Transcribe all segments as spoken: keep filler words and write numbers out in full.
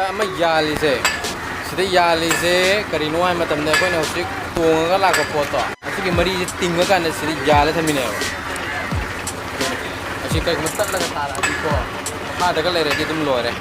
ꯑꯃ ꯌꯥꯜꯂꯤꯁꯦ, ꯁꯤꯗ ꯌꯥꯜꯂꯤꯁꯦ ꯀꯔꯤꯅꯣ ꯍꯥꯏꯕ ꯃꯇꯝꯗ, ꯑꯩꯈꯣꯏꯅ ꯍꯧꯖꯤꯛ ꯇꯣꯡꯉꯒ ꯂꯥꯛꯄ ꯄꯣꯠꯇꯣ, ꯑꯁꯤꯒꯤ ꯃꯔꯤꯁꯦ ꯇꯤꯡꯉꯀꯥꯟꯗ ꯁꯤꯗ ꯌꯥꯜꯂ ꯊꯝꯃꯤꯅꯦꯕ꯫ ꯑꯁꯤ ꯀꯩꯒꯨꯝꯕ ꯇꯠꯂꯒ ꯇꯥꯔꯛꯑꯗꯤꯀꯣ, ꯃꯈꯥꯗꯒ ꯂꯩꯔꯗꯤ ꯑꯗꯨꯝ ꯂꯣꯏꯔꯦ꯫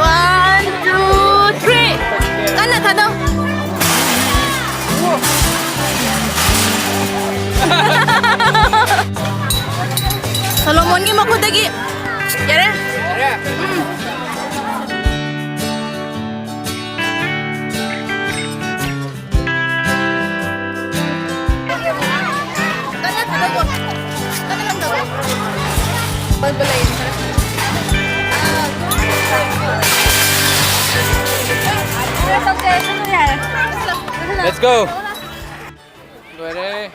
One, two, three. ꯀꯟꯅ ꯊꯥꯗꯧ꯫ ꯁꯣꯂꯣꯃꯣꯟꯒꯤ ꯃꯈꯨꯠꯇꯒꯤ꯫ ꯌꯥꯔꯦ? ꯎꯝ꯫ Let's go. ꯂꯣꯏꯔꯦ꯫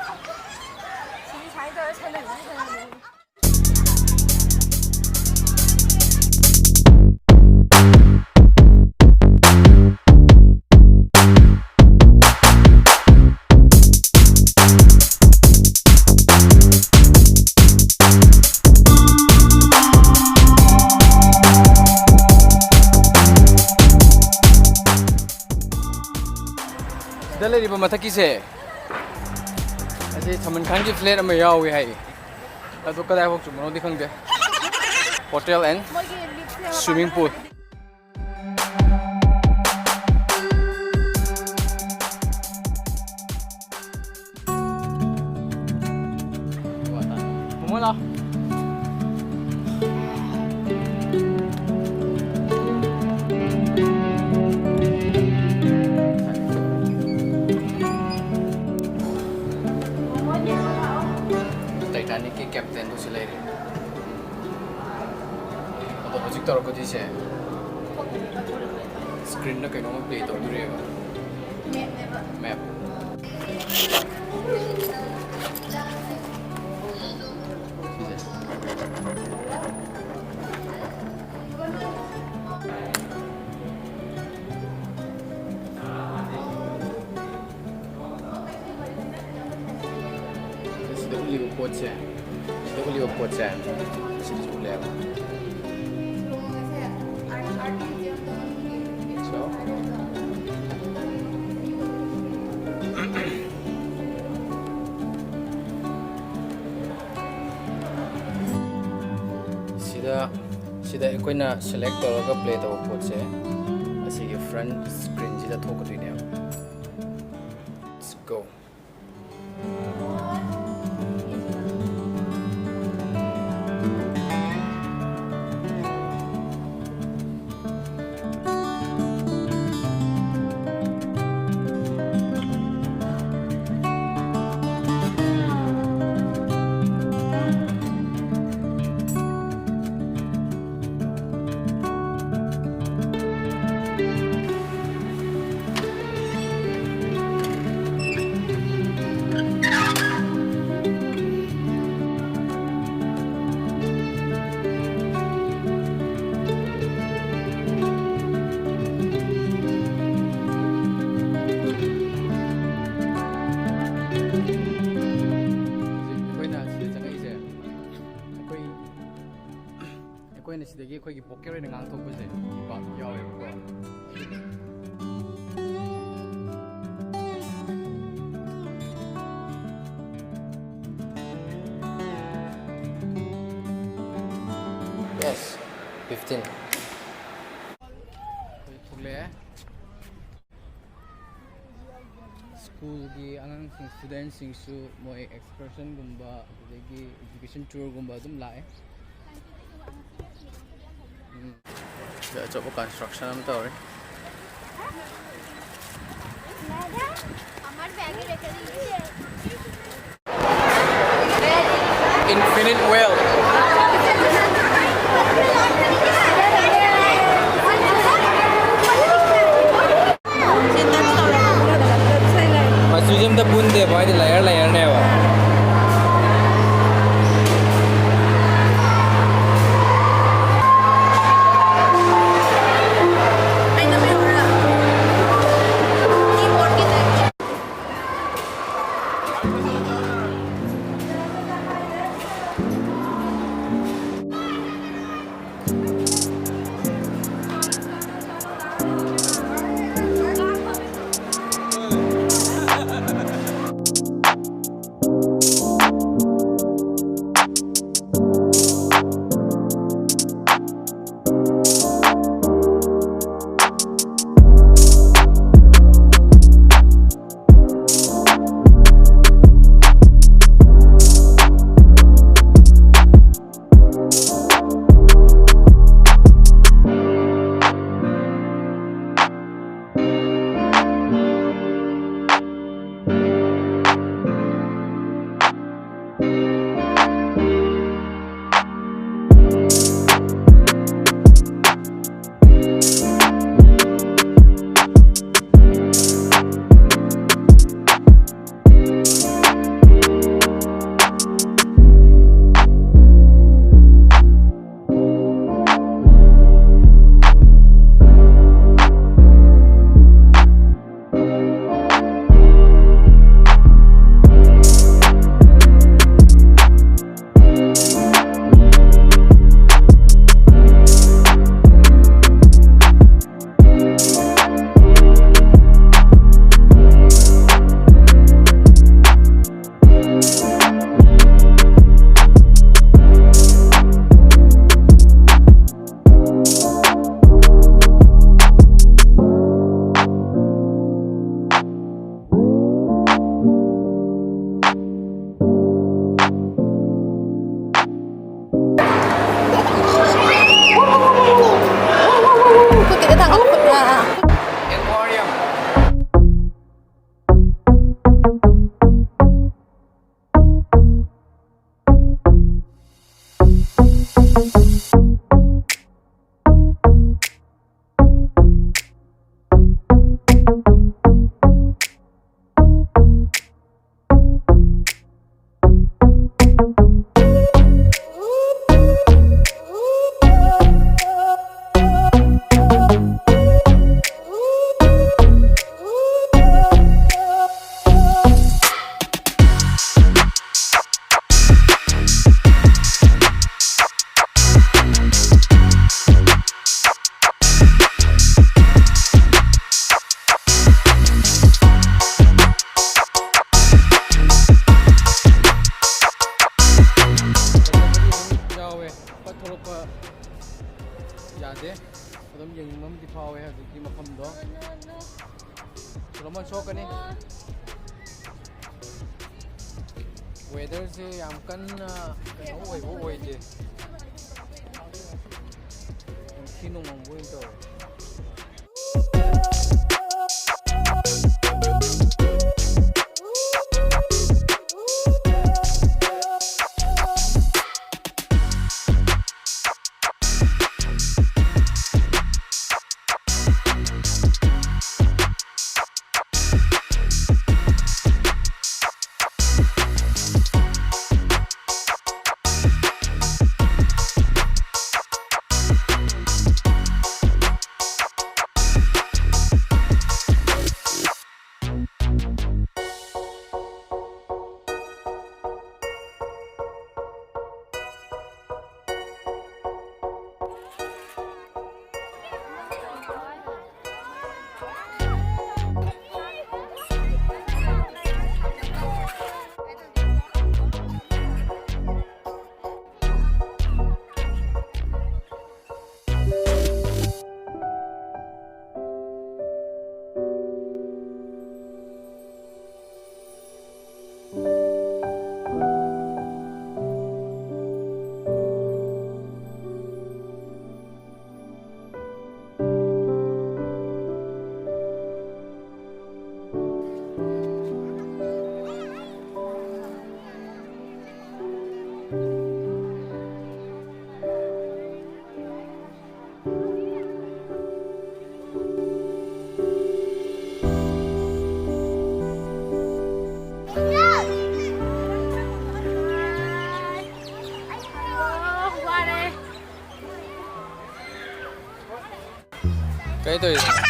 ꯃꯊꯛꯀꯤꯁꯦ, ꯑꯁꯤ ꯁꯜꯃꯥꯟ ꯈꯥꯟꯒꯤ ꯐ꯭ꯂꯦꯠ ꯑꯃ ꯌꯥꯎꯏ ꯍꯥꯏ꯫ ꯑꯗꯨ ꯀꯗꯥꯏꯐꯥꯎ ꯆꯨꯝꯕꯅꯣꯗꯤ ꯈꯪꯗꯦ꯫ Hotel and swimming pool꯫ Momo ꯂꯥꯎ꯫ Titanic ꯀꯤ captain ꯗꯨ ꯁꯤ ꯂꯩꯔꯦ꯫ ꯑꯗꯣ ꯍꯧꯖꯤꯛ ꯇꯧꯔꯛꯀꯗꯣꯏꯁꯦ, screen ꯗ ꯀꯩꯅꯣꯝꯃ play ꯇꯧꯗꯣꯔꯤꯕ꯫ Map꯫ ꯁꯤꯗ ꯎꯠꯂꯤꯕ ꯄꯣꯠꯁꯦ, ꯁꯤꯗ ꯎꯠꯂꯤꯕ ꯄꯣꯠꯁꯦ, ꯁꯤꯗꯁꯨ ꯎꯠꯂꯦꯕ꯫ So, ꯁꯤꯗ, ꯁꯤꯗ ꯑꯩꯈꯣꯏꯅ select ꯇꯧꯔꯒ play ꯇꯧꯕ ꯄꯣꯠꯁꯦ ꯑꯁꯤꯒꯤ front screen ꯁꯤꯗ ꯊꯣꯛꯀꯗꯣꯏꯅꯦꯕ꯫ Let's go. ꯑꯩꯈꯣꯏꯅ ꯁꯤꯗ ꯆꯪꯉꯛꯏꯁꯦ, ꯑꯩꯈꯣꯏ, ꯑꯩꯈꯣꯏꯅ ꯁꯤꯗꯒꯤ ꯑꯩꯈꯣꯏꯒꯤ ꯚꯣꯀꯦꯜ ꯑꯣꯏꯅ ꯉꯥꯡꯊꯣꯛꯄꯁꯦ ꯄꯥꯛ ꯌꯥꯎꯋꯦꯕꯀꯣ꯫ ꯐꯤꯐꯇꯤꯟ꯫ ꯊꯣꯛꯂꯛꯑꯦ꯫ ꯁ꯭ꯀꯨꯜꯒꯤ ꯑꯉꯥꯡꯁꯤꯡ, ꯁ꯭ꯇꯨꯗꯦꯟꯠꯁꯤꯡꯁꯨ ꯃꯣꯏ ꯑꯦꯛꯁꯀꯔꯁꯟꯒꯨꯝꯕ ꯑꯗꯨꯗꯒꯤ ꯏꯖꯨꯀꯦꯁꯟ ꯇꯨꯔꯒꯨꯝꯕ ꯑꯗꯨꯝ ꯂꯥꯛꯑꯦ꯫ ꯎꯝ꯫ ꯁꯤꯗ ꯑꯆꯧꯕ ꯀꯟꯁꯇ꯭ꯔꯛꯁꯟ ꯑꯃ ꯇꯧꯔꯤ꯫ Infinite Well. ꯃꯆꯨꯁꯦ ꯑꯝꯇ ꯄꯨꯟꯗꯦꯕ, ꯍꯥꯏꯗꯤ ꯂꯦꯌꯔ ꯂꯦꯌꯔꯅꯦꯕ꯫ ꯊꯥꯡꯒꯠꯂꯨ, ꯈꯨꯠ, ꯑꯥ, ꯑꯥ꯫ ꯌꯥꯎꯋꯦ꯫ ꯄꯠ ꯊꯣꯛꯂꯛꯄ ꯌꯥꯗꯦ꯫ ꯑꯗꯨꯝ ꯌꯦꯡꯅꯤꯡꯕ ꯑꯃꯗꯤ ꯐꯥꯎꯋꯦ ꯍꯧꯖꯤꯛꯀꯤ ꯃꯐꯝꯗꯣ꯫ ꯁꯣꯂꯣꯃꯣꯟ ꯁꯣꯛꯀꯅꯤ꯫ ꯋꯦꯗꯔꯁꯦ ꯌꯥꯝ ꯀꯟꯅ ꯀꯩꯅꯣ ꯑꯣꯏꯕ ꯑꯣꯏꯗꯦ꯫ ꯅꯨꯡꯊꯤ ꯅꯣꯡꯃꯪꯕ ꯑꯣꯏꯅ ꯇꯧꯋꯦ꯫ ꯀꯩ ꯇꯧꯔꯤꯅꯣ?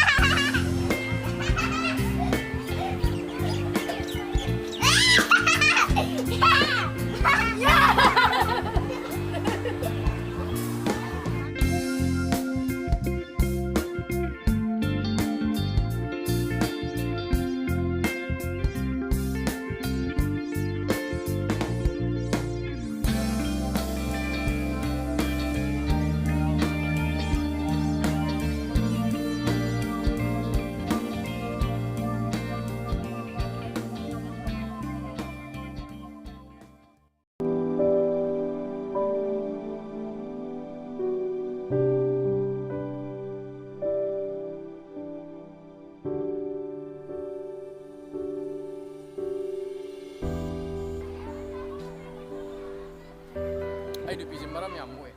ꯑꯩ ꯅꯨꯄꯤꯁꯦ ꯃꯔꯝ ꯌꯥꯝ ꯃꯣꯛꯑꯦ꯫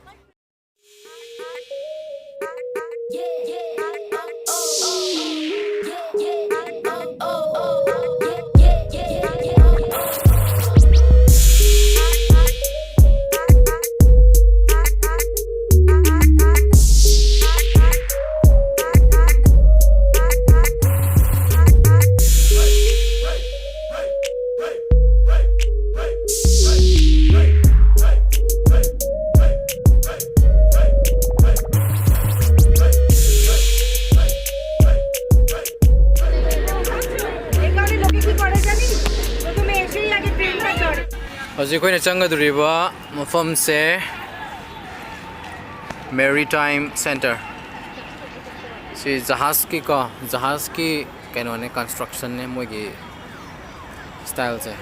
ꯍꯧꯖꯤꯛ ꯑꯩꯈꯣꯏꯅ ꯆꯪꯒꯗꯧꯔꯤꯕ ꯃꯐꯝꯁꯦ Maritime Center꯫ ꯁꯤ ꯖꯍꯥꯖꯀꯤꯀꯣ, ꯖꯍꯥꯖꯀꯤ ꯀꯩꯅꯣꯅꯦ, constructionꯅꯦ ꯃꯣꯏꯒꯤ styleꯁꯦ꯫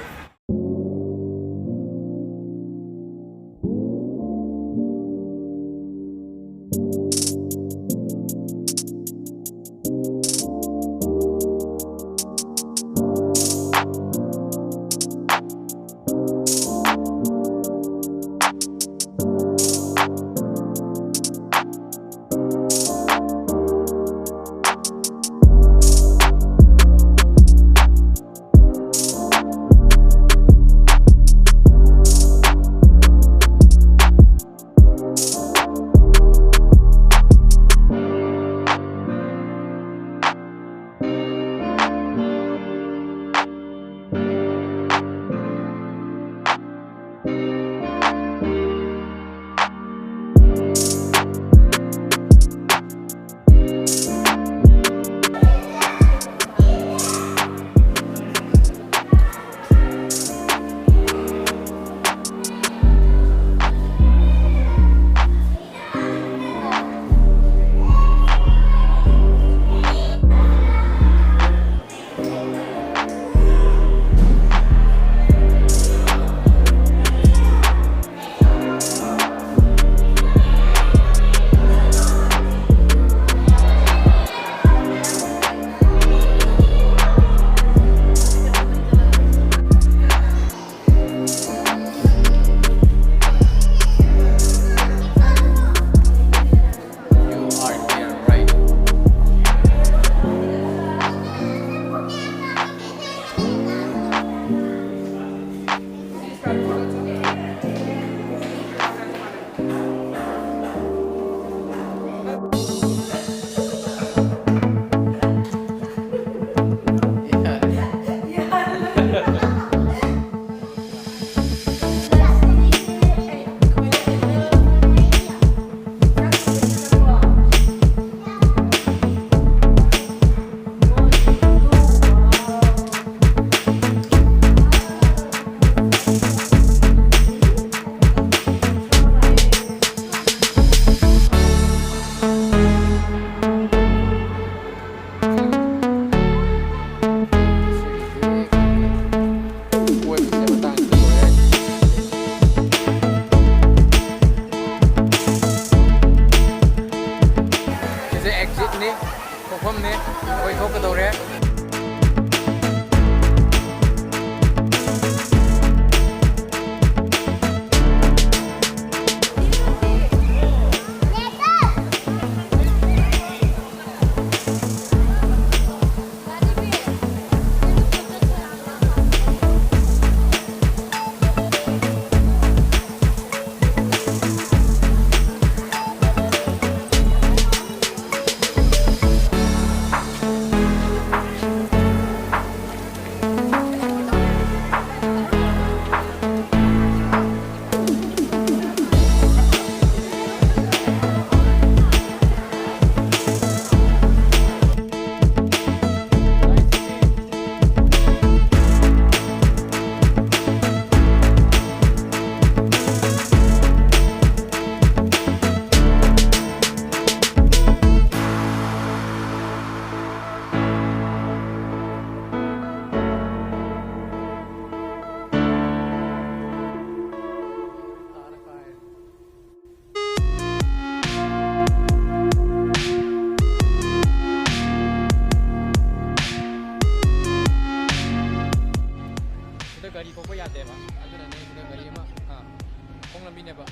ꯅꯦꯕ꯫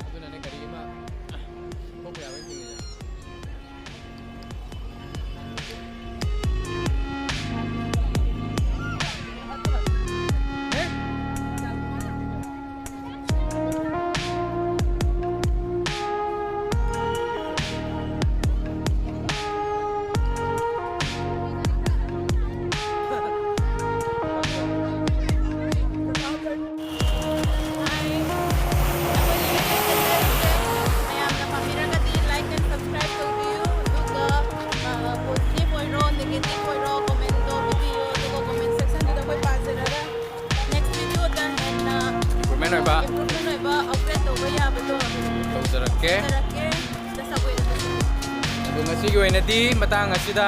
ꯑꯗꯨꯅꯅꯦ ꯒꯥꯔꯤ ꯑꯃ ꯊꯣꯛꯄ ꯌꯥꯕ ꯊꯤꯡꯉꯤꯁꯦ꯫ ꯃꯌꯥꯝꯅ ꯄꯥꯝꯕꯤꯔꯒꯗꯤ like and subscribe ꯇꯧꯕꯤꯌꯨ꯫ ꯑꯗꯨꯒ, ꯑ, positive ꯑꯣꯏꯔꯣ, negative ꯑꯣꯏꯔꯣ, comment ꯇꯣ ꯄꯤꯕꯤꯌꯨ꯫ ꯑꯗꯨꯒ comment section ꯗꯨꯗ ꯑꯩꯈꯣꯏ ꯄꯥꯖꯔꯒ next video ꯗ ꯍꯦꯟꯅ improvement ꯑꯣꯏꯕ, improvement ꯑꯣꯏꯕ, upgrade ꯇꯧꯕ ꯌꯥꯕꯗꯣ ꯇꯧꯖꯔꯛꯀꯦ꯫ ꯇꯧꯖꯔꯛꯀꯦ꯫ That's how we do it. ꯑꯗꯣ ꯉꯁꯤꯒꯤ ꯑꯣꯏꯅꯗꯤ ꯃꯇꯥꯡ ꯑꯁꯤꯗ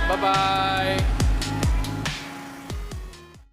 bye bye꯫